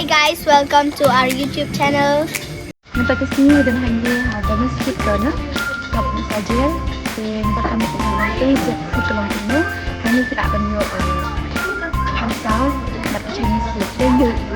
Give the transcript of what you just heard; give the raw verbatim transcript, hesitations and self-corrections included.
Hey guys, welcome to our YouTube channel. Mynta ka sngi ngi don hangne ha Domestic Corner, ka pynsa jel, te mynta ka mut ka pynsa jel, ka long kumno, hangne ki lah ban ïoh, eh, pynsa, bad Chinese food, te ïoh